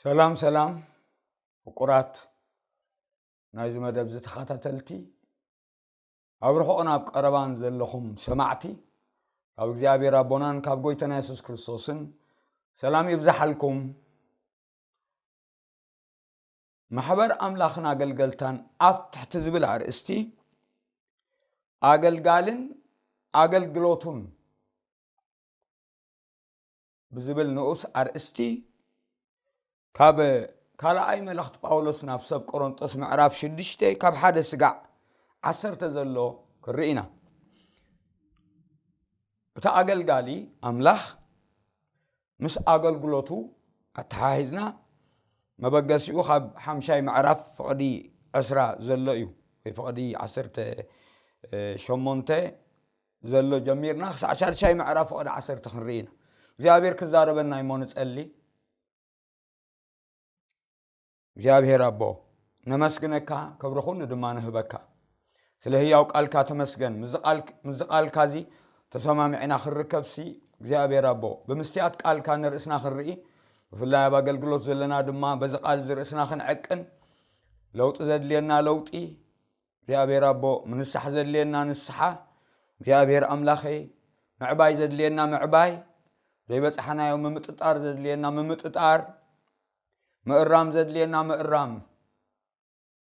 ሰላም ሰላም፣ ፍቁራት ናይዚ መደብ ዝተኸታተልቲ፣ ኣብ ርሑቕን ኣብ ቀረባን ዘለኹም ሰማዕቲ፣ ካብ እግዚኣብሔር ኣቦናን ካብ ጎይታና የሱስ ክርስቶስን ሰላም ይብዛሓልኩም። ማሕበር ኣምላኽን ኣገልገልታን ኣብ ትሕቲ ዝብል ኣርእስቲ፣ ኣገልጋልን ኣገልግሎቱን ብዝብል ንኡስ ኣርእስቲ፣ ካብ ካልኣይ መልእኽቲ ጳውሎስ ናብ ሰብ ቆሮንጦስ ምዕራፍ ሽዱሽተ ካብ ሓደ ስጋዕ ዓሰርተ ዘሎ ክንርኢ ኢና። እቲ ኣገልጋሊ ኣምላኽ ምስ ኣገልግሎቱ ኣተሓሒዝና፣ መበገሲኡ ካብ ሓምሻይ ምዕራፍ ፍቕዲ ዕስራ ዘሎ እዩ፣ ወይ ፍቕዲ ዓሰርተ ሸሞንተ ዘሎ ጀሚርና ክሳዕ ሻድሻይ ምዕራፍ ፍቕዲ ዓሰርተ ክንርኢ ኢና። እግዚኣብሔር ክዛረበና እሞ ንጸሊ። እግዚኣብሔር ኣቦ፣ ነመስግነካ፣ ክብሪ ኩሉ ድማ ንህበካ። ስለ ህያው ቃልካ ተመስገን። ምስዚ ቃል-፣ ምስዚ ቃልካ እዚ ተሰማሚዕና ክንርከብሲ፣ እግዚኣብሔር ኣቦ፣ ብምስትያት ቃልካ ንርእስና ክንርኢ፣ ብፍላይ ኣብ ኣገልግሎት ዘለና ድማ በዚ ቃል እዚ ርእስና ክንዕቅን፣ ለውጢ ዘድልየና ለውጢ፣ እግዚኣብሔር ኣቦ፣ ምንሳሕ ዘድልየና ንስሓ፣ እግዚኣብሔር ኣምላኸይ፣ ምዕባይ ዘድልየና ምዕባይ፣ ዘይበጻሕናዮ ምምጥጣር ዘድልየና ምምጥጣር፣ ምእራም ዘድልየና ምእራም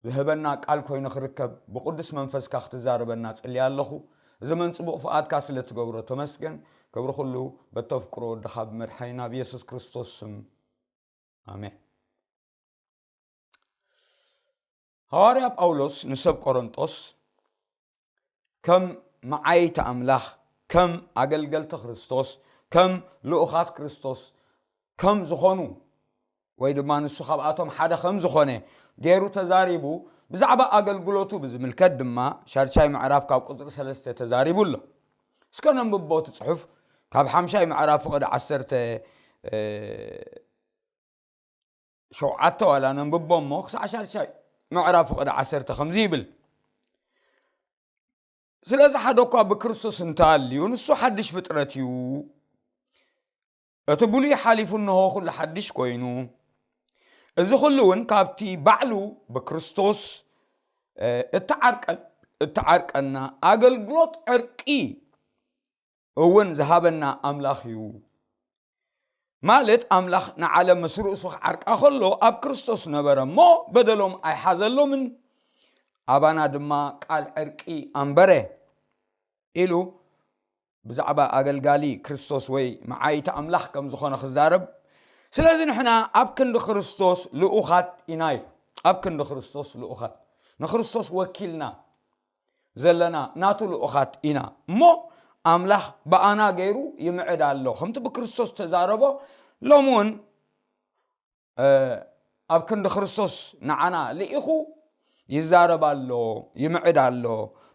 ዝህበና ቃል ኮይኑ ክርከብ ብቅዱስ መንፈስካ ክትዛረበና ጽልያ ኣለኹ። እዚ መን ጽቡቕ ፍቓድካ ስለ ትገብሮ ተመስገን። ክብሪ ኩሉ በተፍቅሮ ወድኻ ብመድሓኒና ብየሱስ ክርስቶስ ስም፣ ኣሜን። ሃዋርያ ጳውሎስ ንሰብ ቆሮንጦስ ከም መዓይቲ ኣምላኽ፣ ከም ኣገልገልቲ ክርስቶስ፣ ከም ልኡኻት ክርስቶስ ከም ዝኾኑ፣ ወይ ድማ ንሱ ካብኣቶም ሓደ ከም ዝኾነ ገይሩ ተዛሪቡ። ብዛዕባ ኣገልግሎቱ ብዝምልከት ድማ ሻድሻይ ምዕራፍ ካብ ቁጽሪ ሰለስተ ተዛሪቡ ኣሎ። እስከ ነንብቦ እቲ ጽሑፍ፣ ካብ ሓምሻይ ምዕራፍ ፍቕዲ ዓሰርተ ሸውዓተ ዋላ ነንብቦ እሞ፣ ክሳዕ ሻድሻይ ምዕራፍ ፍቕዲ ዓሰርተ ከምዚ ይብል። ስለዚ ሓደ እኳ ብክርስቶስ እንተሃልዩ፣ ንሱ ሓድሽ ፍጥረት እዩ። እቲ ብሉይ ሓሊፉ፣ እንሆ ኩሉ ሓድሽ ኮይኑ። እዚ ኩሉ እውን ካብቲ ባዕሉ ብክርስቶስ፣ እ፣ እተዓርቀን-፣ እተዓርቀና ኣገልግሎት ዕርቂ እውን ዝሃበና ኣምላኽ እዩ። ማለት ኣምላኽ ንዓለም ምስ ርእሱ ክዓርቃ ከሎ ኣብ ክርስቶስ ነበረ እሞ በደሎም ኣይሓዘሎምን፣ ኣባና ድማ ቃል ዕርቂ ኣንበረ ኢሉ ብዛዕባ ኣገልጋሊ ክርስቶስ ወይ መዓይቲ ኣምላኽ ከም ዝኾነ ክዛረብ። ስለዚ ንሕና ኣብ ክንዲ ክርስቶስ ልኡኻት ኢና ኢሉ። ኣብ ክንዲ ክርስቶስ ልኡኻት፣ ንክርስቶስ ወኪልና ዘለና ናቱ ልኡኻት ኢና እሞ፣ ኣምላኽ ብኣና ገይሩ ይምዕድ ኣሎ። ከምቲ ብክርስቶስ ተዛረቦ፣ ሎሚ እውን፣ እ፣ ኣብ ክንዲ ክርስቶስ ንዓና ልኢኹ ይዛረብ ኣሎ፣ ይምዕድ ኣሎ።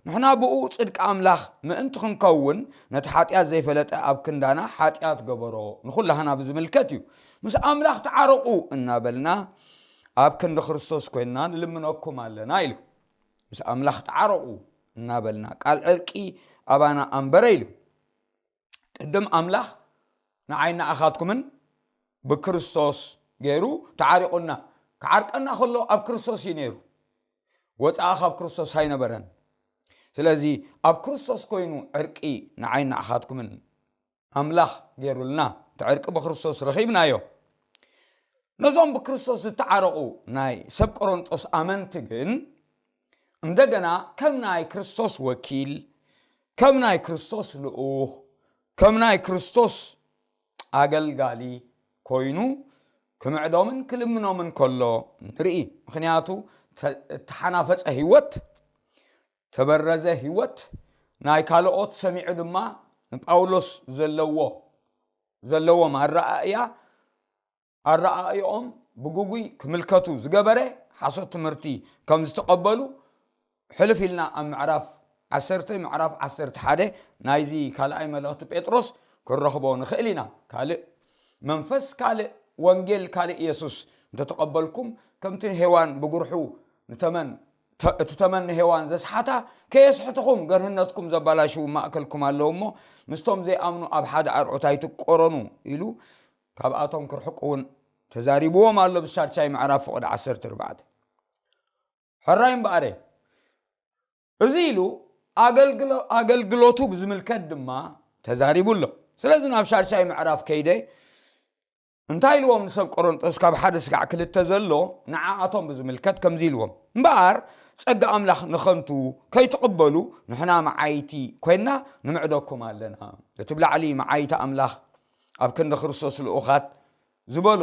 ንሕና ብኡ ጽድቂ ኣምላኽ ምእንቲ ክንከውን፣ ነቲ ሓጢኣት ዘይፈለጠ ኣብ ክንዳና ሓጢኣት ገበሮ። ንኹላህና ብዝምልከት እዩ። ምስ ኣምላኽ ተዓረቑ እናበልና ኣብ ክንዲ ክርስቶስ ኮይንና ንልምነኩም ኣለና ኢሉ። ምስ ኣምላኽ ተዓረቑ እናበልና ቃል ዕርቂ ኣባና ኣንበረ ኢሉ። ቅድም ኣምላኽ ንዓይ ንኣኻትኩምን ብክርስቶስ ገይሩ ተዓሪቑና። ክዓርቀና ከሎ ኣብ ክርስቶስ እዩ ነይሩ። ወፃኢ ካብ ክርስቶስ ኣይነበረን። ስለዚ ኣብ ክርስቶስ ኮይኑ ዕርቂ ንዓይ ንኣኻትኩምን ኣምላኽ ገይሩልና፣ እቲ ዕርቂ ብክርስቶስ ረኺብናዮ። ነዞም ብክርስቶስ ዝተዓረቑ ናይ ሰብ ቆሮንጦስ ኣመንቲ ግን፣ እንደገና ከም ናይ ክርስቶስ ወኪል፣ ከም ናይ ክርስቶስ ልኡኽ፣ ከም ናይ ክርስቶስ ኣገልጋሊ ኮይኑ ክምዕዶምን ክልምኖምን ከሎ ንርኢ። ምኽንያቱ፣ ተ-፣ እተሓናፈጸ ህይወት፣ ተበረዘ ህይወት ናይ ካልኦት ሰሚዑ ድማ ንጳውሎስ ዘለዎ፣ ዘለዎም ኣረኣእያ፣ ኣረኣእያኦም ብግጉይ ክምልከቱ ዝገበረ ሓሶት ትምህርቲ ከም ዝተቐበሉ ሕልፍ ኢልና ኣብ ምዕራፍ ዓሰርተ፣ ምዕራፍ ዓሰርተ ሓደ ናይዚ ካልኣይ መልእኽቲ ጴጥሮስ ክንረኽቦ ንኽእል ኢና። ካልእ መንፈስ፣ ካልእ ወንጌል፣ ካልእ የሱስ እንተተቐበልኩም፣ ከምቲ ንሄዋን ብጉርሑ ንተመን፣ ተ-፣ እቲ ተመን ንሄዋን ዘስሓታ፣ ከየስሕትኹም ገርህነትኩም ዘባላሽዉ ማእከልኩም ኣለዉ እሞ፣ ምስቶም ዘይኣምኑ ኣብ ሓደ ኣርዑት ኣይትቆረኑ ኢሉ፣ ካብኣቶም ክርሕቁ እውን ተዛሪብዎም ኣሎ ብሻድሻይ ምዕራፍ ፍቕዲ ዓሰርተ ኣርባዕተ። ሕራይ እምበኣረ፣ እዚ ኢሉ ኣገልግሎ-፣ ኣገልግሎቱ ብዝምልከት ድማ ተዛሪቡ ኣሎ። ስለዚ ናብ ሻድሻይ ምዕራፍ ከይደ እንታይ ኢልዎም ንሰብ ቆሮንጦስ ካብ ሓደ ስጋዕ ክልተ ዘሎ ንዓኣቶም ብዝምልከት ከምዚ ኢልዎም፣ እምበኣር ጸጋ ኣምላኽ ንኸንቱ ከይትቕበሉ ንሕና መዓይቲ ኮይንና ንምዕደኩም ኣለና። እቲ ብላዕሊ መዓይቲ ኣምላኽ ኣብ ክንዲ ክርስቶስ ልኡኻት ዝበሎ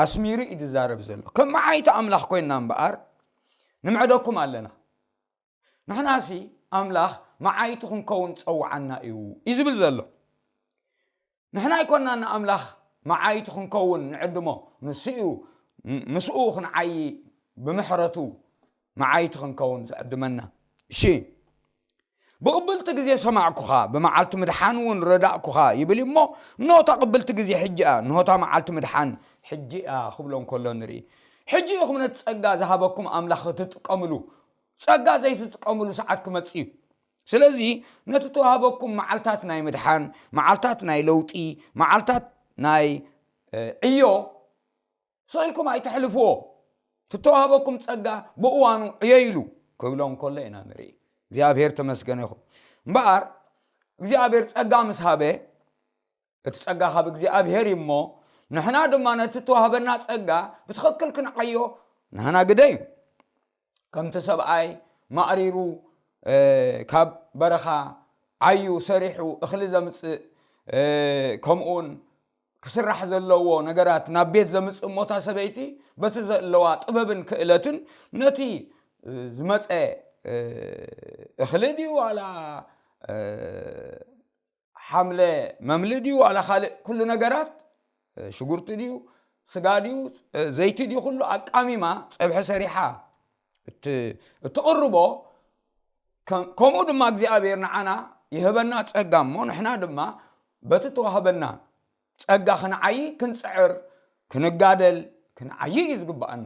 ኣስሚሩ እዩ ዝዛረብ ዘሎ። ከም መዓይቲ ኣምላኽ ኮይንና እምበኣር ንምዕደኩም ኣለና። ንሕናሲ ኣምላኽ መዓይቲ ክንከውን ጸውዓና እዩ እዩ ዝብል ዘሎ። ንሕና ኣይኮናን ንኣምላኽ መዓይቲ ክንከውን ንዕድሞ፣ ንሱ እዩ፣ ምስኡ ክንዓዪ ብምሕረቱ መዓይቲ ክንከውን ዝዕድመና። እሺ፣ ብቕብልቲ ግዜ ሰማዕኩኻ፣ ብመዓልቲ ምድሓን እውን ረዳእኩኻ ይብል እዩ እሞ፣ እንሆ እታ ቅብልቲ ግዜ ሕጂ እያ፣ እንሆ እታ መዓልቲ ምድሓን ሕጂ እያ ክብሎ እንከሎ ንርኢ። ሕጂ ኢኹም ነቲ ጸጋ ዝሃበኩም ኣምላኽ ክትጥቀምሉ፣ ጸጋ ዘይትጥቀምሉ ሰዓት ክመጽእ እዩ። ስለዚ ነቲ ተዋህበኩም መዓልታት ናይ ምድሓን፣ መዓልታት ናይ ለውጢ፣ መዓልታት ናይ ዕዮ ስቕ ኢልኩም ኣይተሕልፍዎ። ትተዋህበኩም ጸጋ ብእዋኑ ዕየይሉ ክብሎም ከሎ ኢና ንርኢ። እግዚኣብሔር ተመስገነ ይኹን። እምበኣር እግዚኣብሔር ጸጋ ምስ ሃበ፣ እቲ ጸጋ ካብ እግዚኣብሔር እዩ እሞ፣ ንሕና ድማ ነቲ ተዋህበና ጸጋ ብትኽክል ክንዓዮ ንሕና ግደ እዩ። ከምቲ ሰብኣይ ማእሪሩ ካብ በረኻ ዓዩ ሰሪሑ እኽሊ ዘምጽእ፣ ከምኡውን ክስራሕ ዘለዎ ነገራት ናብ ቤት ዘምጽእ እሞ፣ እታ ሰበይቲ በቲ ዘለዋ ጥበብን ክእለትን ነቲ ዝመጸ እኽሊ ድዩ ዋላ ሓምለ መምሊ ድዩ ዋላ ካልእ ኩሉ ነገራት፣ ሽጉርቲ ድዩ፣ ስጋ ድዩ፣ ዘይቲ ድዩ፣ ኩሉ ኣቃሚማ ጸብሒ ሰሪሓ እት-፣ እትቕርቦ፣ ከም-፣ ከምኡ ድማ እግዚኣብሔር ንዓና ይህበና ጸጋ እሞ፣ ንሕና ድማ በቲ ተዋህበና ጸጋ ክንዓዪ ክንጽዕር፣ ክንጋደል፣ ክንዓዪ እዩ ዝግብኣና።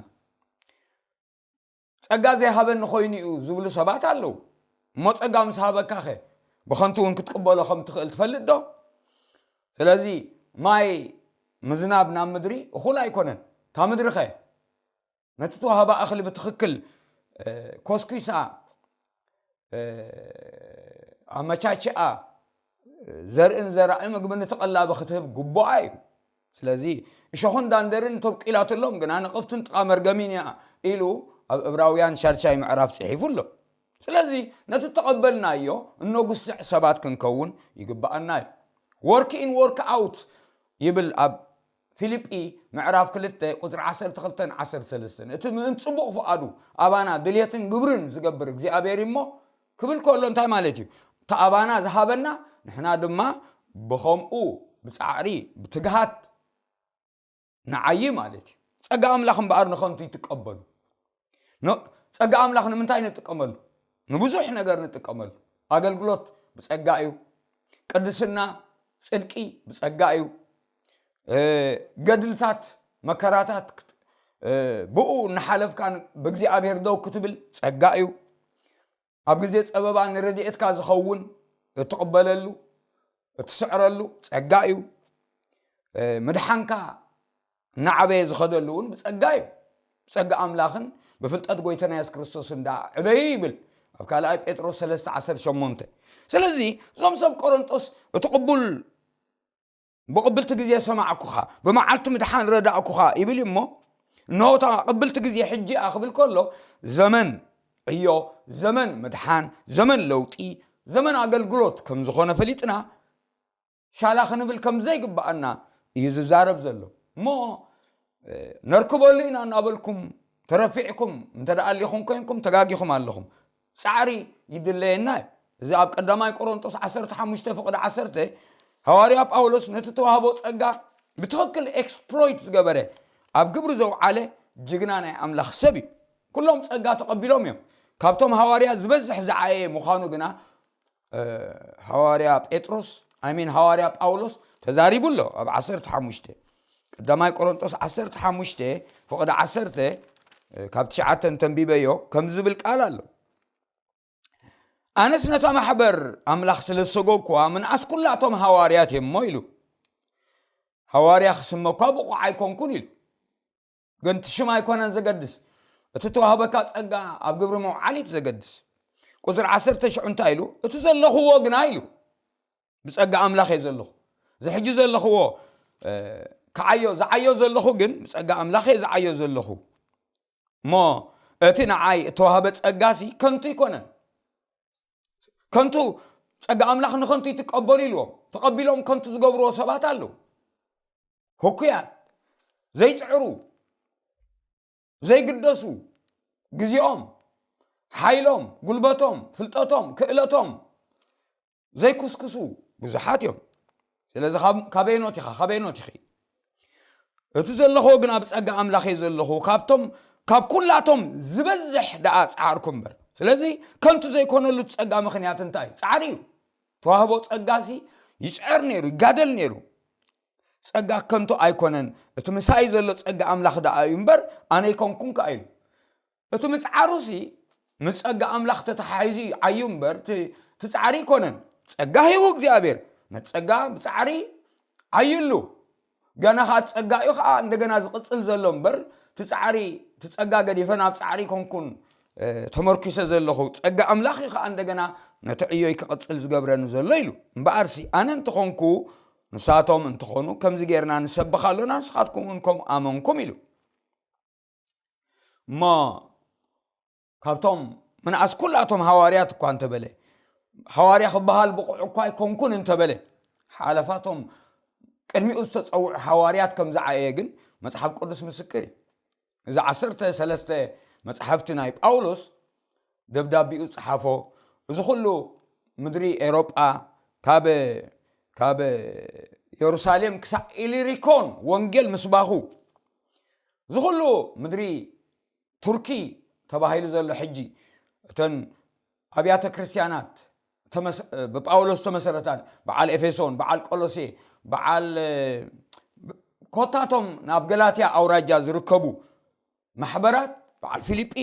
ጸጋ ዘይሃበኒ ኮይኑ እዩ ዝብሉ ሰባት ኣለዉ። እሞ ጸጋ ምስ ሃበካኸ ብኸንቱ እውን ክትቅበሎ ከም ትኽእል ትፈልጥ ዶ? ስለዚ ማይ ምዝናብ ናብ ምድሪ እኹል ኣይኮነን። እታ ምድሪኸ ነቲ ተዋህባ እኽሊ ብትኽክል፣ እ፣ ኮስኲሳ፣ እ፣ ኣመቻችኣ፣ ዘርእን ዘራኢ ምግቢ ንተቐላቢ ክትህብ ግቡኣ እዩ። ስለዚ እሾኽን ዳንደርን ተብቂላትሎም ግና ንቕፍትን ጥቓ መርገሚን እያ ኢሉ ኣብ ዕብራውያን ሻድሻይ ምዕራፍ ጽሒፉ ኣሎ። ስለዚ ነቲ እተቐበልናዮ እነጉስዕ ሰባት ክንከውን ይግብኣና እዩ። Work in, work out ይብል ኣብ ፊልጲ ምዕራፍ ክልተ ቁጽሪ ዓሰርተ ክልተን ዓሰርተ ሰለስተን። እቲ ምእንቲ ጽቡቕ ፍቓዱ ኣባና ድልየትን ግብርን ዝገብር እግዚኣብሔር እሞ ክብል ከሎ እንታይ ማለት እዩ? እቲ ኣባና ዝሃበና ንሕና ድማ ብኸምኡ ብጻዕሪ ብትግሃት ንዓዪ ማለት እዩ። ጸጋ ኣምላኽ እምበኣር ንኸንቱ ይትቀበሉ። ን-፣ ጸጋ ኣምላኽ ንምንታይ ንጥቀመሉ? ንብዙሕ ነገር ንጥቀመሉ። ኣገልግሎት ብጸጋ እዩ። ቅድስና፣ ጽድቂ ብጸጋ እዩ። እ፣ ገድልታት፣ መከራታት ክት-፣ እ፣ ብኡ እናሓለፍካ ን-፣ ብእግዚኣብሔር ደው ክትብል ጸጋ እዩ። ኣብ ግዜ ጸበባ ንረድኤትካ ዝኸውን እትቕበለሉ፣ እትስዕረሉ ጸጋ እዩ። እ፣ ምድሓንካ እናዓበየ ዝኸደሉ እውን ብጸጋ እዩ። ብጸጋ ኣምላኽን ብፍልጠት ጎይታና የሱስ ክርስቶስን ደኣ ዕበዩ ይብል ኣብ ካልኣይ ጴጥሮስ ሰለስተ ዓሰርተ ሸሞንተ። ስለዚ እዞም ሰብ ቆሮንጦስ እቲ ቅቡል ብቕብልቲ ግዜ ሰማዕኩኻ፣ ብመዓልቲ ምድሓን ረዳእኩኻ ይብል እዩ እሞ፣ እንሆ እታ ቅብልቲ ግዜ ሕጂ እያ ክብል ከሎ፣ ዘመን ዕዮ፣ ዘመን ምድሓን፣ ዘመን ለውጢ፣ ዘመን ኣገልግሎት ከም ዝኾነ ፈሊጥና፣ ሻላ ክንብል ከም ዘይግብኣና እዩ ዝዛረብ ዘሎ። እሞ፣ እ፣ ነርክበሉ ኢና እናበልኩም ተረፊዕኩም እንተ ደኣ ኣሊኹም ኮንኩም፣ ተጋጊኹም ኣለኹም። ጻዕሪ ይድለየና እዩ። እዚ ኣብ ቀዳማይ ቆሮንጦስ ዓሰርተ ሓሙሽተ ፍቕዲ ዓሰርተ፣ ሃዋርያ ጳውሎስ ነቲ ተዋህቦ ጸጋ ብትኽክል ኤክስፕሎይት ዝገበረ፣ ኣብ ግብሪ ዘውዓለ ጅግና ናይ ኣምላኽ ሰብ እዩ። ኩሎም ጸጋ ተቐቢሎም እዮም። ካብቶም ሃዋርያ ዝበዝሕ ዝዓየየ ምዃኑ ግና፣ እ፣ ሃዋርያ ጴጥሮስ፣ ኣይ ሚን፣ ሃዋርያ ጳውሎስ ተዛሪቡ ኣሎ ኣብ ዓሰርተ ሓሙሽተ። ቀዳማይ ቆሮንጦስ ዓሰርተ ሓሙሽተ ፍቕዲ ዓሰርተ፣ እ፣ ካብ ትሽዓተ እንተንቢበዮ ከምዚ ዝብል ቃል ኣሎ። ኣነስ ነታ ማሕበር ኣምላኽ ስለ ዝሰጎግኩዋ ምንኣስ ኩላቶም ሃዋርያት እየ እሞ ኢሉ። ሃዋርያ ክስመ እኳ ብቑዕ ኣይኮንኩን ኢሉ። ግን እቲ ሽም ኣይኮነን ዘገድስ፣ እቲ ተዋህበካ ጸጋ ኣብ ግብሪ መውዓሊት ዘገድስ። ቁፅር ዓሰርተ ሽዑ እንታይ ኢሉ? እቲ ዘለኽዎ ግና ኢሉ። ብጸጋ ኣምላኽ እየ ዘለኹ። እዚ ሕጂ ዘለኽዎ ክዓዮ ዝዓዮ ዘለኹ ግን ብጸጋ ኣምላኽ እየ ዝዓዮ ዘለኹ። እሞ እቲ ንዓይ እተዋህበ ጸጋሲ ከንቱ ኣይኮነን። ከንቱ፣ ጸጋ ኣምላኽ ንኸንቱ ይትቀበሉ ኢልዎም። ተቐቢሎም ከንቱ ዝገብርዎ ሰባት ኣለዉ። ህኩያት፣ ዘይጽዕሩ፣ ዘይግደሱ፣ ግዜኦም፣ ሓይሎም፣ ጉልበቶም፣ ፍልጠቶም፣ ክእለቶም ዘይኩስኩሱ ብዙሓት እዮም። ስለዚ ካብ- ካበየኖት ኢኻ? ካበየኖት ኢኺ? እቲ ዘለኹ ግን ኣብ ጸጋ ኣምላኽ እየ ዘለኹ። ካብቶም ካብ ኩላቶም ዝበዝሕ ደኣ ጻዕርኩ እምበር። ስለዚ ከንቱ ዘይኮነሉ ጸጋ ምኽንያት እንታይ? ጻዕሪ እዩ። ተዋህቦ ጸጋሲ ይጽዕር ነይሩ፣ ይጋደል ነይሩ። ጸጋ ከንቱ ኣይኮነን፣ እቲ ምሳይ ዘሎ ጸጋ ኣምላኽ ደኣ እዩ እምበር ኣነ ኣይኮንኩን ከኣ ኢሉ። እቲ ምጽዓሩሲ ምስ ጸጋ ኣምላኽ ተተሓሒዙ እዩ ዓዩ እምበር፣ እቲ እቲ ጻዕሪ ኣይኮነን። ጸጋ ሂቡ እግዚኣብሔር፣ ነቲ ጸጋ ብጻዕሪ ዓዩሉ። ገና ኸኣ ጸጋ እዩ ኸኣ እንደገና ዝቕጽል ዘሎ እምበር፣ እቲ ጻዕሪ፣ እቲ ጸጋ ገዲፈ ናብ ጻዕሪ ኮንኩን፣ እ፣ ተመርኪሰ ዘለኹ። ጸጋ ኣምላኽ እዩ ኸኣ እንደገና ነቲ ዕዮይ ክቕጽል ዝገብረኒ ዘሎ ኢሉ። እምበኣርሲ ኣነ እንተኾንኩ፣ ንሳቶም እንተኾኑ፣ ከምዚ ጌርና ንሰብኽ ኣሎና፣ ንስኻትኩም እውን ከምኡ ኣመንኩም ኢሉ። እሞ ካብቶም ምንኣስ ኩላቶም ሃዋርያት እኳ እንተበለ፣ ሃዋርያ ክበሃል ብቑዕ እኳ ኣይኮንኩን እንተበለ፣ ሓለፋቶም ቅድሚኡ ዝተጸውዑ ሃዋርያት ከም ዝዓየ ግን መጽሓፍ ቅዱስ ምስክር እዩ። እዚ ዓሰርተ ሰለስተ መጽሓፍቲ ናይ ጳውሎስ ደብዳቤኡ ጸሓፎ። እዚ ኩሉ ምድሪ ኤሮጳ ካብ ካብ የሩሳሌም ክሳዕ ኢሊሪኮን ወንጌል ምስባኹ፣ እዚ ኩሉ ምድሪ ቱርኪ ተባሂሉ ዘሎ ሕጂ እተን ኣብያተ ክርስቲያናት ተመስ- ብጳውሎስ ተመሰረታን፣ በዓል ኤፌሶን፣ በዓል ቆሎሴ፣ በዓል፣ እ፣ ኮታቶም ናብ ገላትያ ኣውራጃ ዝርከቡ ማሕበራት፣ በዓል ፊልጲ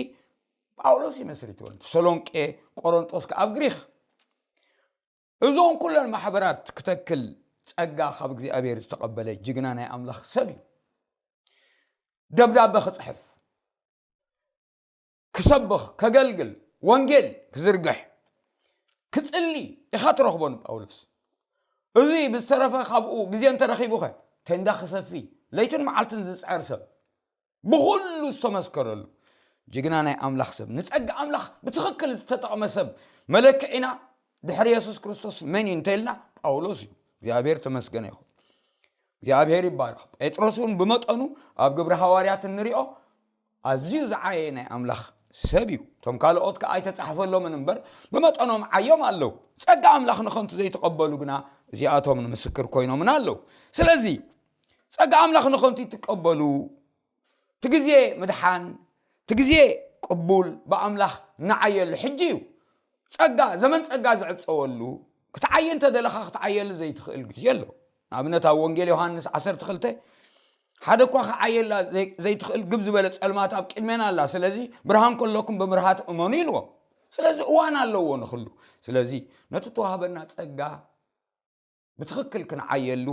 ጳውሎስ ይመስርትወን፣ ተሰሎንቄ፣ ቆሮንጦስ ከኣ ኣብ ግሪክ። እዞም ኩለን ማሕበራት ክተክል ጸጋ ካብ እግዚኣብሔር ዝተቐበለ ጅግና ናይ ኣምላኽ ሰብ እዩ። ደብዳበ ክጽሕፍ፣ ክሰብኽ፣ ከገልግል፣ ወንጌል ክዝርግሕ፣ ክጽሊ ኢኻ ትረኽቦ ንጳውሎስ። እዚ ብዝተረፈ ካብኡ ግዜ እንተረኺቡኸ፣ ቴንዳ ክሰፊ፣ ለይትን መዓልትን ዝጽዕር ሰብ፣ ብኹሉ ዝተመስከረሉ ጅግና ናይ ኣምላኽ ሰብ፣ ንጸጋ ኣምላኽ ብትኽክል ዝተጠቕመ ሰብ መለክዒና ድሕሪ የሱስ ክርስቶስ መን እዩ እንተኢልና፣ ጳውሎስ እዩ። እግዚኣብሔር ተመስገነ ይኹን። እግዚኣብሔር ይባረኽ። ጴጥሮስ እውን ብመጠኑ ኣብ ግብሪ ሃዋርያት እንሪኦ ኣዝዩ ዝዓየ ናይ ኣምላኽ ሰብ እዩ። እቶም ካልኦት ከኣ ኣይተጻሕፈሎምን እምበር ብመጠኖም ዓዮም ኣለዉ። ጸጋ ኣምላኽ ንኸንቱ ዘይተቐበሉ ግና እዚኣቶም ንምስክር ኮይኖምና ኣለዉ። ስለዚ ጸጋ ኣምላኽ ንኸንቱ ይትቀበሉ፣ እቲ ግዜ ምድሓን፣ እቲ ግዜ ቅቡል ብኣምላኽ ንዓየሉ ሕጂ እዩ። ጸጋ፣ ዘመን ጸጋ ዝዕጸወሉ፣ ክትዓይ እንተ ደለኻ ክትዓየሉ ዘይትኽእል ግዜ ኣሎ። ንኣብነት ኣብ ወንጌል ዮሃንስ ዓሰርተ ክልተ፣ ሓደ እኳ ክዓየላ ዘይ- ዘይትኽእል ግብ ዝበለ ጸልማት ኣብ ቅድሜና ኣላ። ስለዚ ብርሃን ከለኩም ብምርሃት እመኑ ኢልዎም። ስለዚ እዋን ኣለዎ ንኽሉ። ስለዚ ነቲ ተዋህበና ጸጋ ብትኽክል ክንዓየሉ፣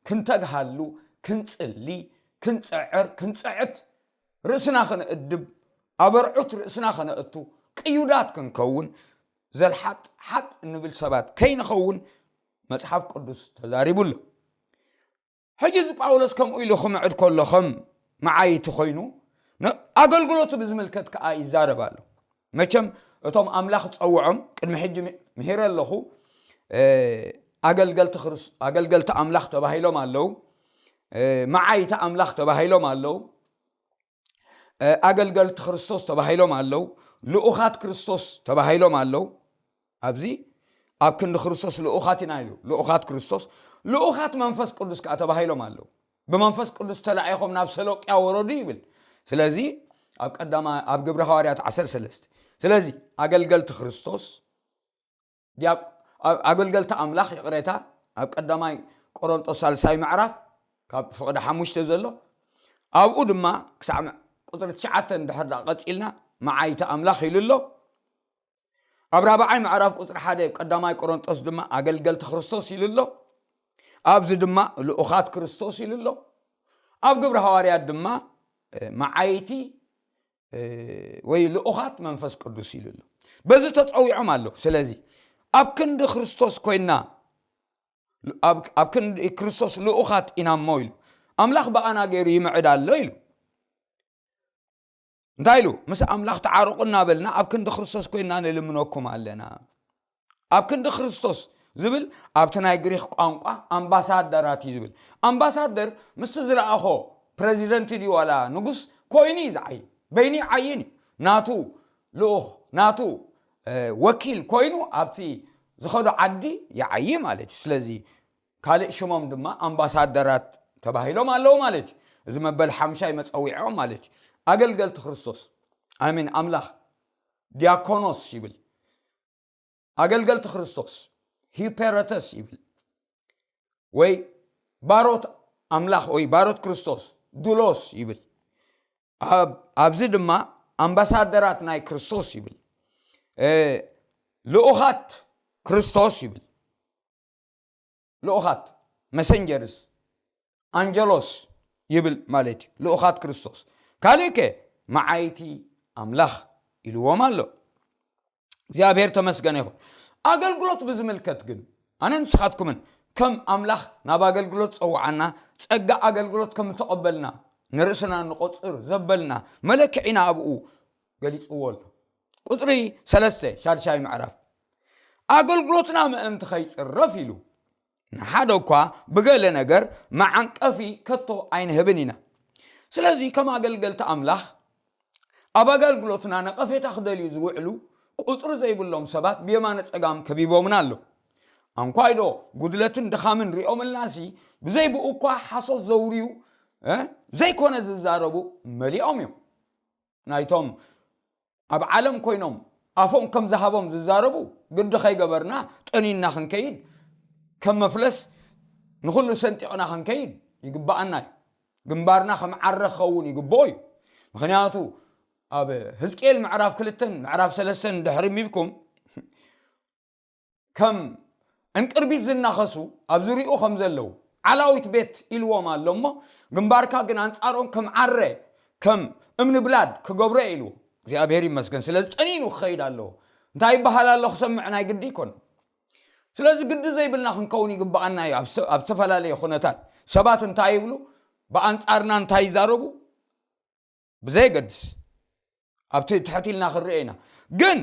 ክንተግሃሉ፣ ክንጽሊ፣ ክንጽዕር፣ ክንጽዕት፣ ርእስና ክንእድብ፣ ኣብ ኣርዑት ርእስና ከነእቱ፣ ቅዩዳት ክንከውን፣ ዘልሓጥ ሓጥ እንብል ሰባት ከይንኸውን መጽሓፍ ቅዱስ ተዛሪቡ ኣሎ። ሕጂ እዚ ጳውሎስ ከምኡ ኢሉ ክምዕድ ከሎ ከም መዓይቲ ኮይኑ ን- ኣገልግሎቱ ብዝምልከት ከኣ ይዛረብ ኣሎ። መቸም እቶም ኣምላኽ ጸውዖም ቅድሚ ሕጂ ም- ምሂረ ኣለኹ፣ እ፣ ኣገልገልቲ ክርስ- ኣገልገልቲ ኣምላኽ ተባሂሎም ኣለዉ። እ፣ መዓይቲ ኣምላኽ ተባሂሎም ኣለዉ። እ፣ ኣገልገልቲ ክርስቶስ ተባሂሎም ኣለዉ። ልኡኻት ክርስቶስ ተባሂሎም ኣለዉ። ኣብዚ ኣብ ክንዲ ክርስቶስ ልኡኻት ኢና ኢሉ። ልኡኻት ክርስቶስ፣ ልኡኻት መንፈስ ቅዱስ ከኣ ተባሂሎም ኣለዉ። ብመንፈስ ቅዱስ ተላኢኾም ናብ ሰሎቅያ ወረዱ ይብል። ስለዚ ኣብ ቀዳማ- ኣብ ግብሪ ሃዋርያት ዓሰርተ ሰለስተ። ስለዚ ኣገልገልቲ ክርስቶስ፣ ዲያቅ- ኣብ- ኣገልገልቲ ኣምላኽ፣ ይቕሬታ፣ ኣብ ቀዳማይ ቆሮንጦስ ሳልሳይ ምዕራፍ ካብ ፍቕዲ ሓሙሽተ ዘሎ፣ ኣብኡ ድማ ክሳዕ ም- ቁጽሪ ትሽዓተ እንድሕር ደኣ ቀጺልና መዓይቲ ኣምላኽ ኢሉ ኣሎ። ኣብ ራብዓይ ምዕራፍ ቁጽሪ ሓደ ቀዳማይ ቆሮንጦስ ድማ ኣገልገልቲ ክርስቶስ ኢሉ ኣሎ። ኣብዚ ድማ ልኡኻት ክርስቶስ ኢሉ ኣሎ። ኣብ ግብሪ ሃዋርያት ድማ መዓይቲ ወይ ልኡኻት መንፈስ ቅዱስ ኢሉ ኣሎ። በዚ ተጸዊዖም ኣሎ። ስለዚ ኣብ ክንዲ ክርስቶስ ኮይና፣ ኣብ ክንዲ ክርስቶስ ልኡኻት ኢና እሞ ኢሉ፣ ኣምላኽ ብኣና ገይሩ ይምዕድ ኣሎ ኢሉ። እንታይ ኢሉ? ምስ ኣምላኽ ተዓረቑ እናበልና ኣብ ክንዲ ክርስቶስ ኮይና ንልምነኩም ኣለና። ኣብ ክንዲ ክርስቶስ ዝብል ኣብቲ ናይ ግሪክ ቋንቋ ኣምባሳደራት እዩ ዝብል። ኣምባሳደር ምስቲ ዝለኣኾ ፕረዚደንት ድዩ ዋላ ንጉስ ኮይኑ እዩ ዝዓይ፣ በይኑ ይዓይን እዩ። ናቱ ልኡኽ፣ ናቱ ወኪል ኮይኑ ኣብቲ ዝኸዶ ዓዲ ይዓይ ማለት እዩ። ስለዚ ካልእ ሽሞም ድማ ኣምባሳደራት ተባሂሎም ኣለዉ ማለት እዩ። እዚ መበል ሓምሻይ መጸዊዖም ማለት እዩ። ኣገልገልቲ ክርስቶስ፣ ኣሚን ኣምላኽ፣ ዲያኮኖስ ይብል። ኣገልገልቲ ክርስቶስ፣ ሂፐረተስ ይብል። ወይ ባሮት ኣምላኽ ወይ ባሮት ክርስቶስ፣ ዱሎስ ይብል። ኣብዚ ድማ ኣምባሳደራት ናይ ክርስቶስ ይብል። ልኡኻት ክርስቶስ ይብል። ልኡኻት፣ መሰንጀርስ፣ ኣንጀሎስ ይብል ማለት እዩ። ልኡኻት ክርስቶስ። ካልእ ከ መዓይቲ ኣምላኽ ኢልዎም ኣሎ። እግዚኣብሔር ተመስገነ ይኹን። ኣገልግሎት ብዝምልከት ግን ኣነ ንስኻትኩምን ከም ኣምላኽ ናብ ኣገልግሎት ጸውዓና፣ ጸጋ ኣገልግሎት ከም ዝተቐበልና ንርእስና ንቆጽር ዘበልና መለክዒና ኣብኡ ገሊጽዎ ኣሎ። ቁጽሪ ሰለስተ፣ ሻድሻይ ምዕራፍ፣ ኣገልግሎትና ምእንቲ ከይጽረፍ ኢሉ ንሓደ እኳ ብገለ ነገር መዓንቀፊ ከቶ ኣይንህብን ኢና። ስለዚ ከም ኣገልገልቲ ኣምላኽ ኣብ ኣገልግሎትና ነቐፌታ ክደልዩ ዝውዕሉ ቁጽሪ ዘይብሎም ሰባት ብየማነ ጸጋም ከቢቦምና ኣለዉ። ኣንኳይዶ ጉድለትን ድኻምን ሪኦምልናሲ ብዘይ ብኡ እኳ ሓሶት ዘውርዩ ዘይኮነ ዝዛረቡ መሊኦም እዮም። ናይቶም ኣብ ዓለም ኮይኖም ኣፎም ከም ዝሃቦም ዝዛረቡ ግዲ ከይገበርና ጠኒና ክንከይድ ከም መፍለስ ንኹሉ ሰንጢቕና ክንከይድ ይግባኣና እዩ። ግንባርና ከም ዓረ ክኸውን ይግብኦ እዩ። ምክንያቱ ኣብ ህዝቅኤል ምዕራፍ ክልተን ምዕራፍ ሰለስተን ድሕሪ ሚብኩም ከም እንቅርቢት ዝናኸሱ ኣብ ዝሪኡ ከም ዘለዉ ዓላዊት ቤት ኢልዎም ኣሎ እሞ ግንባርካ ግን ኣንጻሮም ከም ዓረ ከም እምኒ ብላድ ክገብሮ ኢልዎ እግዚኣብሔር ይመስገን። ስለዚ ጠኒኑ ክኸይድ ኣለዎ። እንታይ ይበሃል ኣሎ ክሰምዕ ናይ ግዲ ይኮነ። ስለዚ ግዲ ዘይብልና ክንከውን ይግባኣና እዩ። ኣብ ዝተፈላለየ ኩነታት ሰባት እንታይ ይብሉ፣ ብኣንጻርና እንታይ ይዛረቡ፣ ብዘየገድስ ኣብቲ ትሕት ኢልና ክንርአ ኢና። ግን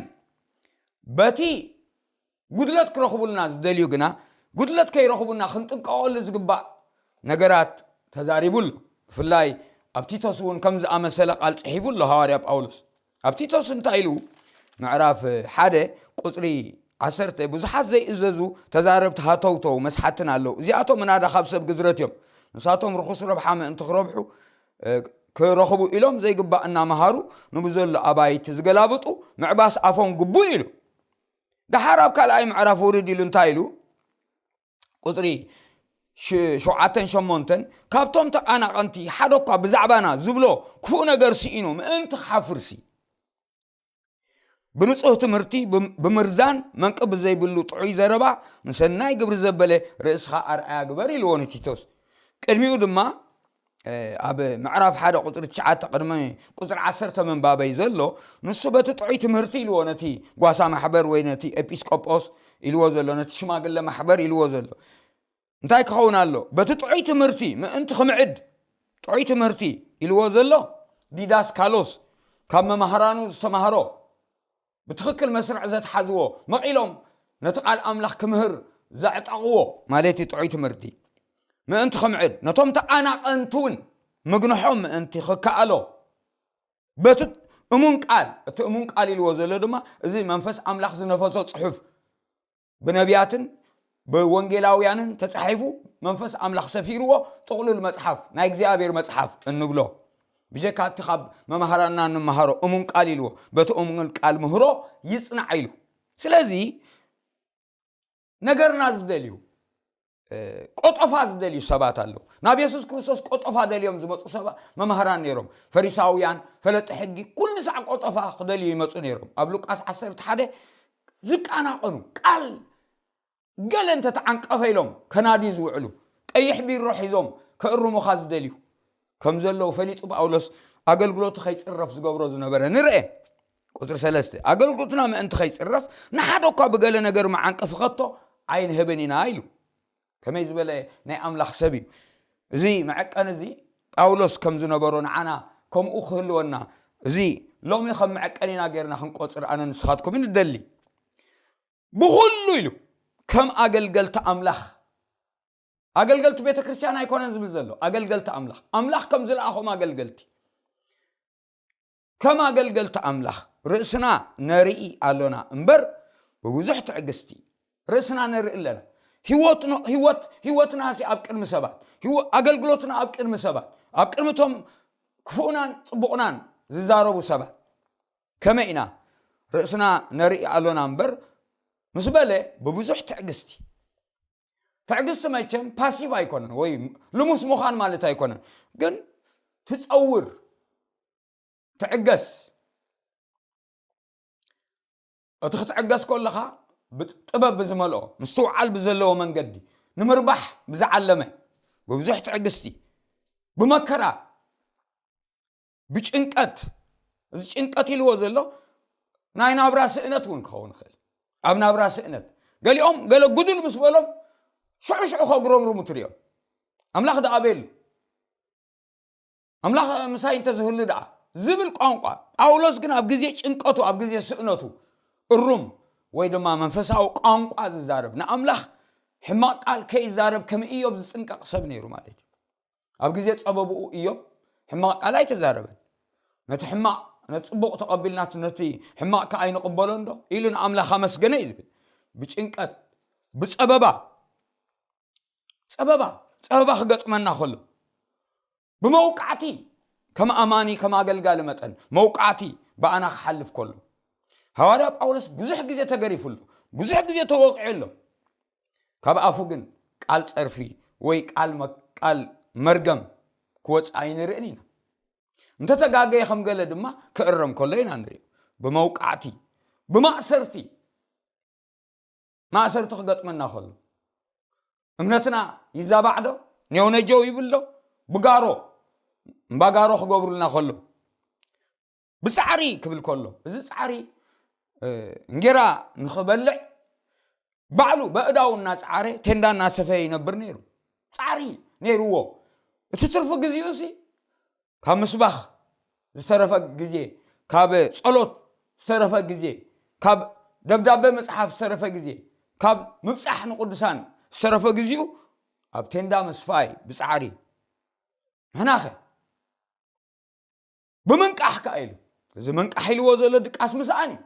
በቲ ጉድለት ክረኽቡልና ዝደልዩ ግና ጉድለት ከይረኽቡና ክንጥንቀቐሉ ዝግባእ ነገራት ተዛሪቡ ኣሎ። ብፍላይ ኣብ ቲቶስ እውን ከም ዝኣመሰለ ቃል ጽሒፉ ኣሎ ሃዋርያ ጳውሎስ። ኣብ ቲቶስ እንታይ ኢሉ? ምዕራፍ ሓደ ቁጽሪ ዓሰርተ፣ ብዙሓት ዘይእዘዙ ተዛረብቲ ሃተውተው መስሓትን ኣለዉ። እዚኣቶም ምናዳ ካብ ሰብ ግዝረት እዮም። ንሳቶም ርኹስ ረብሓ ምእንቲ ክረብሑ ክረኽቡ ኢሎም ዘይግባእ እናመሃሩ ንብዘሎ ኣባይቲ ዝገላብጡ ምዕባስ ኣፎም ግቡእ ኢሉ። ደሓር ኣብ ካልኣይ ምዕራፍ ውርድ ኢሉ እንታይ ኢሉ? ቁፅሪ ሸውዓተን ሸሞንተን፣ ካብቶም ተቓናቐንቲ ሓደ እኳ ብዛዕባና ዝብሎ ክፉእ ነገር ስኢኑ ምእንቲ ክሓፍርሲ ብንጹህ ትምህርቲ ብምርዛን መንቂ ብዘይብሉ ጥዑይ ዘረባ ንሰናይ ግብሪ ዘበለ ርእስኻ ኣርኣያ ግበር ኢልዎ ንቲቶስ። ቅድሚኡ ድማ ኣብ ምዕራፍ ሓደ ቁፅሪ ትሽዓተ ቅድሚ ቁፅሪ ዓሰርተ ምንባበይ ዘሎ ንሱ በቲ ጥዑይ ትምህርቲ ኢልዎ ነቲ ጓሳ ማሕበር ወይ ነቲ ኤጲስቆጶስ ኢልዎ ዘሎ ነቲ ሽማግለ ማሕበር ኢልዎ ዘሎ እንታይ ክኸውን ኣሎ? በቲ ጥዑይ ትምህርቲ ምእንቲ ክምዕድ ጥዑይ ትምህርቲ ኢልዎ ዘሎ ዲዳስካሎስ ካብ መማህራኑ ዝተማህሮ ብትኽክል መስርዕ ዘትሓዝዎ መቒሎም ነቲ ቃል ኣምላኽ ክምህር ዘዕጠቕዎ ማለት እዩ። ጥዑይ ትምህርቲ ምእንቲ ክምዕድ ነቶም ተዓናቐንቲ እውን ምግንሖም ምእንቲ ክከኣሎ በቲ እሙን ቃል፣ እቲ እሙን ቃል ኢልዎ ዘሎ ድማ እዚ መንፈስ ኣምላኽ ዝነፈሶ ጽሑፍ ብነቢያትን ብወንጌላውያንን ተጻሒፉ መንፈስ ኣምላኽ ሰፊርዎ ጥቕሉል መጽሓፍ ናይ እግዚኣብሔር መጽሓፍ እንብሎ ብጀካ እቲ ካብ መማህራንና እንመሃሮ እሙን ቃል ኢልዎ በቲ እሙን ቃል ምህሮ ይጽናዕ ኢሉ። ስለዚ ነገርና ዝደልዩ ቆጠፋ ዝደልዩ ሰባት ኣለዉ። ናብ የሱስ ክርስቶስ ቆጠፋ ደልዮም ዝመፁ ሰባት መማህራን ነይሮም። ፈሪሳውያን፣ ፈለጢ ሕጊ ኩሉ ሳዕ ቆጠፋ ክደልዩ ይመፁ ነይሮም። ኣብ ሉቃስ ዓሰርተ ሓደ ዝቃናቐኑ ቃል ገለ እንተተዓንቀፈ ኢሎም ከናድዩ ዝውዕሉ ቀይሕ ቢሮ ሒዞም ከእርሙኻ ዝደልዩ ከም ዘለዉ ፈሊጡ ጳውሎስ ኣገልግሎቱ ከይጽረፍ ዝገብሮ ዝነበረ ንርአ። ቁፅሪ ሰለስተ ኣገልግሎትና ምእንቲ ከይጽረፍ ንሓደ እኳ ብገለ ነገር መዓንቀፊ ከቶ ኣይንህብን ኢና ኢሉ። ከመይ ዝበለ ናይ ኣምላኽ ሰብ እዩ። እዚ መዐቀኒ እዚ ጳውሎስ ከም ዝነበሮ ንዓና ከምኡ ክህልወና፣ እዚ ሎሚ ከም መዐቀኒና ጌርና ክንቆጽር ኣነ ንስኻትኩም ንደሊ። ብኹሉ ኢሉ ከም ኣገልገልቲ ኣምላኽ፣ ኣገልገልቲ ቤተ ክርስቲያን ኣይኮነን ዝብል ዘሎ፣ ኣገልገልቲ ኣምላኽ፣ ኣምላኽ ከም ዝለኣኾም ኣገልገልቲ፣ ከም ኣገልገልቲ ኣምላኽ ርእስና ነርኢ ኣሎና እምበር ብብዙሕ ትዕግስቲ ርእስና ነርኢ ኣለና። ህይወትና ህይወት ህይወትና ሲ ኣብ ቅድሚ ሰባት፣ ህይወ- ኣገልግሎትና ኣብ ቅድሚ ሰባት፣ ኣብ ቅድሚ እቶም ክፉእናን ጽቡቕናን ዝዛረቡ ሰባት ከመይ ኢና ርእስና ነርኢ ኣሎና እምበር ምስ በለ ብብዙሕ ትዕግስቲ። ትዕግስቲ መቸም ፓሲቭ ኣይኮነን ወይ ልሙስ ምዃን ማለት ኣይኮነን፣ ግን ትጸውር፣ ትዕገስ። እቲ ክትዕገስ ከለኻ ብጥበብ ብዝመልኦ ምስትውዓል ብዘለዎ መንገዲ ንምርባሕ ብዝዓለመ ብብዙሕ ትዕግስቲ ብመከራ ብጭንቀት፣ እዚ ጭንቀት ኢልዎ ዘሎ ናይ ናብራ ስእነት እውን ክኸውን ይኽእል። ኣብ ናብራ ስእነት ገሊኦም ገለ ጉድል ምስ በሎም ሽዑ ሽዑ ከጉረምርሙ ትሪኦም። ኣምላኽ ደኣ ኣበየሉ? ኣምላኽ ምሳይ እንተዝህሉ ደኣ ዝብል ቋንቋ። ጳውሎስ ግን ኣብ ግዜ ጭንቀቱ፣ ኣብ ግዜ ስእነቱ እሩም ወይ ድማ መንፈሳዊ ቋንቋ ዝዛረብ፣ ንኣምላኽ ሕማቕ ቃል ከይዛረብ ከም ኢዮብ ዝጥንቀቕ ሰብ ነይሩ ማለት እዩ። ኣብ ግዜ ጸበብኡ ኢዮብ ሕማቕ ቃል ኣይተዛረበን። ነቲ ሕማቕ ነቲ ጽቡቕ ተቐቢልናስ ነቲ ሕማቕ ከ ኣይንቕበሎን ዶ ኢሉ ንኣምላኽ ኣመስገነ እዩ ዝብል። ብጭንቀት ብጸበባ ጸበባ ጸበባ ክገጥመና ከሎ ብመውቃዕቲ ከም ኣማኒ ከም ኣገልጋሊ መጠን መውቃዕቲ ብኣና ክሓልፍ ከሎ ሃዋርያ ጳውሎስ ብዙሕ ግዜ ተገሪፉ ኣሎ፣ ብዙሕ ግዜ ተወቂዑ ኣሎ። ካብ ኣፉ ግን ቃል ጸርፊ ወይ ቃል መ- ቃል መርገም ክወጽእ ኣይንርእን ኢና። እንተተጋገየ ከም ገለ ድማ ክእረም ከሎ ኢና ንሪኦ። ብመውቃዕቲ ብማእሰርቲ ማእሰርቲ ክገጥመና ከሎ እምነትና ይዛባዕ ዶ? ኔው ነጀው ይብል ዶ? ብጋሮ እምባጋሮ ክገብሩልና ከሎ ብጻዕሪ ክብል ከሎ እዚ ጻዕሪ እንጌራ ንኽበልዕ ባዕሉ በእዳው እናጻዕረ ቴንዳ እናሰፈየ ይነብር ነይሩ። ጻዕሪ ነይርዎ። እቲ ትርፊ ግዚኡ ሲ ካብ ምስባኽ ዝተረፈ ግዜ፣ ካብ ጸሎት ዝተረፈ ግዜ፣ ካብ ደብዳቤ መጽሓፍ ዝተረፈ ግዜ፣ ካብ ምብጻሕ ንቅዱሳን ዝተረፈ ግዚኡ ኣብ ቴንዳ ምስፋይ ብጻዕሪ። ንሕናኸ ብምንቃሕ ከኣ ኢሉ፣ እዚ ምንቃሕ ኢልዎ ዘሎ ድቃስ ምስኣን እዩ።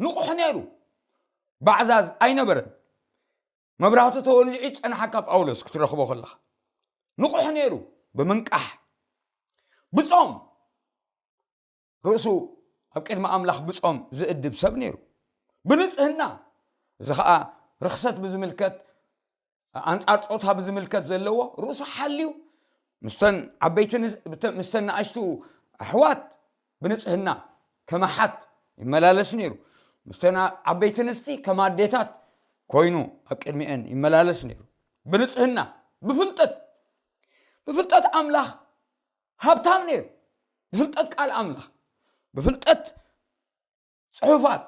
ንቑሕ ነይሩ፣ ባዕዛዝ ኣይነበረን። መብራህቱ ተወሊዑ ይጸንሓካ ጳውሎስ ክትረኽቦ ከለኻ ንቑሕ ነይሩ። ብምንቃሕ ብጾም ርእሱ ኣብ ቅድሚ ኣምላኽ ብጾም ዝእድብ ሰብ ነይሩ። ብንጽህና፣ እዚ ኸኣ ርኽሰት ብዝምልከት ኣንጻር ጾታ ብዝምልከት ዘለዎ ርእሱ ሓልዩ ምስተን ዓበይቲ ንስ- ብተ- ምስተን ንኣሽቱ ኣሕዋት ብንጽህና ከመሓት ይመላለስ ነይሩ። ምስተን ዓበይቲ ንስቲ ከም ኣዴታት ኮይኑ ኣብ ቅድሚአን ይመላለስ ነይሩ። ብንጽህና ብፍልጠት ብፍልጠት ኣምላኽ ሃብታም ነይሩ። ብፍልጠት ቃል ኣምላኽ ብፍልጠት ጽሑፋት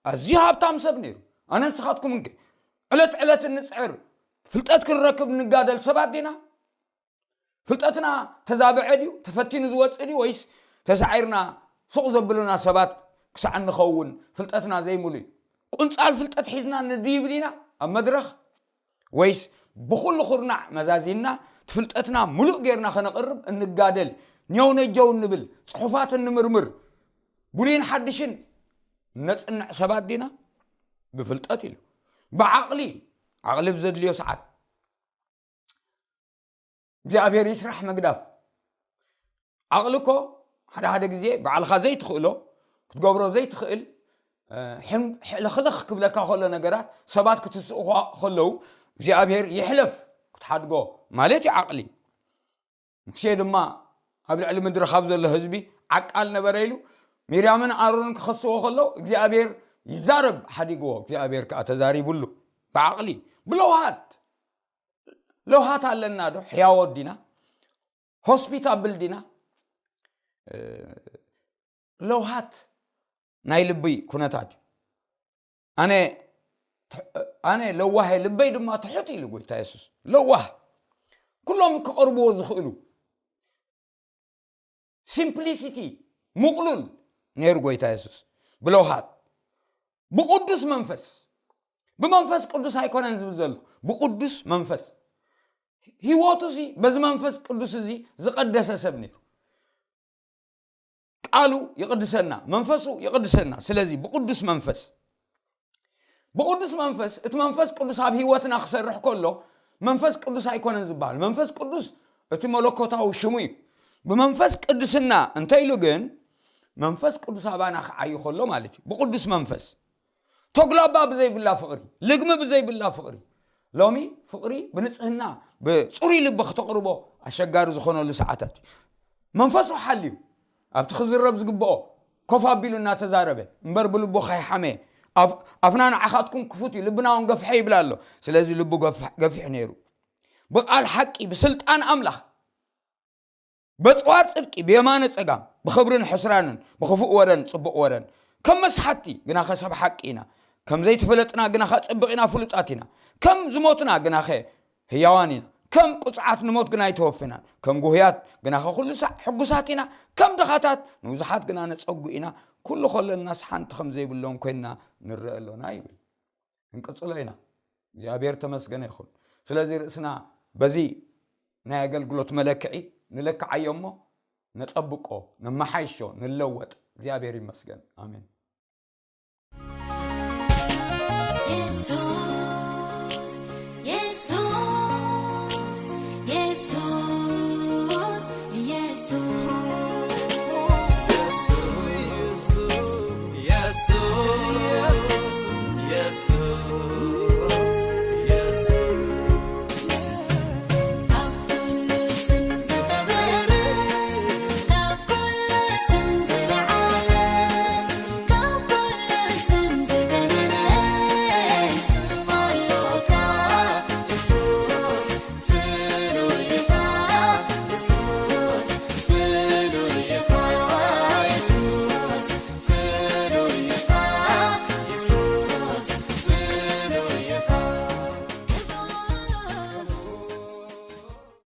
ኣዝዩ ሃብታም ሰብ ነይሩ። ኣነ ንስኻትኩም እንከ ዕለት ዕለት እንጽዕር ፍልጠት ክንረክብ እንጋደል ሰባት ዲና? ፍልጠትና ተዛብዐ ድዩ? ተፈቲኑ ዝወጽእ ድዩ? ወይስ ተሳዒርና ሱቕ ዘብሉና ሰባት ክሳዕ እንኸውን ፍልጠትና ዘይምሉእ እዩ? ቁንጻል ፍልጠት ሒዝና ንድይብ ዲና ኣብ መድረኽ? ወይስ ብኹሉ ኩርናዕ መዛዚንና ትፍልጠትና ምሉእ ጌርና ከነቕርብ እንጋደል፣ ኔው ነጀው እንብል፣ ጽሑፋት እንምርምር፣ ብሉይን ሓድሽን ነጽንዕ ሰባት ዲና? ብፍልጠት ኢሉ ብዓቕሊ፣ ዓቕሊ ብዘድልዮ ሰዓት እግዚኣብሔር ይስራሕ መግዳፍ። ዓቕሊ እኮ ሓደ ሓደ ግዜ ባዕልኻ ዘይትኽእሎ ክትገብሮ ዘይትኽእል ሕልኽልኽ ክብለካ ከሎ ነገራት ሰባት ክትስእኹ ከለዉ እግዚኣብሔር ይሕለፍ ክትሓድጎ ማለት እዩ ዓቕሊ። ሙሴ ድማ ኣብ ልዕሊ ምድሪ ካብ ዘሎ ህዝቢ ዓቃል ነበረ ኢሉ ሚርያምን ኣሮንን ክኸስዎ ከለዉ እግዚኣብሔር ይዛረብ ሓዲግዎ እግዚኣብሔር ከዓ ተዛሪቡሉ ብዓቕሊ ብለውሃት ለውሃት ኣለና ዶ? ሕያዎት ዲና? ሆስፒታብል ዲና? ለውሃት ናይ ልቢ ኩነታት እዩ። ኣነ ኣነ ለዋህ፣ ልበይ ድማ ትሑት ኢሉ ጎይታ የሱስ። ለዋህ፣ ኩሎም ክቐርብዎ ዝኽእሉ፣ ሲምፕሊሲቲ፣ ምቕሉል ነይሩ ጎይታ የሱስ። ብለውሃት፣ ብቕዱስ መንፈስ፣ ብመንፈስ ቅዱስ ኣይኮነን ዝብል ዘሎ፣ ብቕዱስ መንፈስ። ህይወቱ እዚ በዚ መንፈስ ቅዱስ እዚ ዝቐደሰ ሰብ ነይሩ። ቃሉ ይቕድሰና፣ መንፈሱ ይቕድሰና። ስለዚ ብቕዱስ መንፈስ፣ ብቕዱስ መንፈስ፣ እቲ መንፈስ ቅዱስ ኣብ ህይወትና ክሰርሕ ከሎ መንፈስ ቅዱስ ኣይኮነን ዝበሃል። መንፈስ ቅዱስ እቲ መለኮታዊ ሽሙ እዩ። ብመንፈስ ቅዱስና እንተ ኢሉ ግን መንፈስ ቅዱስ ኣባና ክዓዩ ከሎ ማለት እዩ። ብቕዱስ መንፈስ፣ ተጉላባ ብዘይብላ ፍቕሪ፣ ልግሚ ብዘይብላ ፍቕሪ። ሎሚ ፍቕሪ ብንጽህና፣ ብጽሩይ ልቢ ክተቕርቦ ኣሸጋሪ ዝኾነሉ ሰዓታት እዩ። መንፈሱ ሓልዩ ኣብቲ ክዝረብ ዝግብኦ ኮፍ ኣቢሉ እናተዛረበ እምበር ብልቡ ከይሓመየ፣ ኣፍ-፣ ኣፍና ንዓኻትኩም ክፉት እዩ፣ ልብና እውን ገፍሐ ይብል ኣሎ። ስለዚ ልቡ ገፍ-፣ ገፊሕ ነይሩ። ብቓል ሓቂ፣ ብስልጣን ኣምላኽ፣ በጽዋር ጽድቂ ብየማነ ጸጋም፣ ብኽብርን ሕስራንን፣ ብኽፉእ ወረን ጽቡቕ ወረን፣ ከም መስሓቲ ግናኸ ሰብ ሓቂ ኢና፣ ከም ዘይተፈለጥና ግናኸ ጸብቕ ኢና ፍሉጣት ኢና፣ ከም ዝሞትና ግናኸ ህያዋን ኢና፣ ከም ቅጹዓት ንሞት ግና ኣይተወፈናን፣ ከም ጉህያት ግናኸ ኩሉ ሳዕ ሕጉሳት ኢና፣ ከም ድኻታት ንብዙሓት ግና ነጸጉ ኢና፣ ኩሉ ከለናስ ሓንቲ ከም ዘይብሎም ኮይንና ንረአ ኣሎና ይብል። እንቅጽሎ ኢና። እግዚኣብሔር ተመስገነ ይኹን። ስለዚ ርእስና በዚ ናይ ኣገልግሎት መለክዒ ንለክዓዮ እሞ ነጸብቆ፣ ነመሓይሾ፣ ንለወጥ። እግዚኣብሔር ይመስገን። ኣሜን።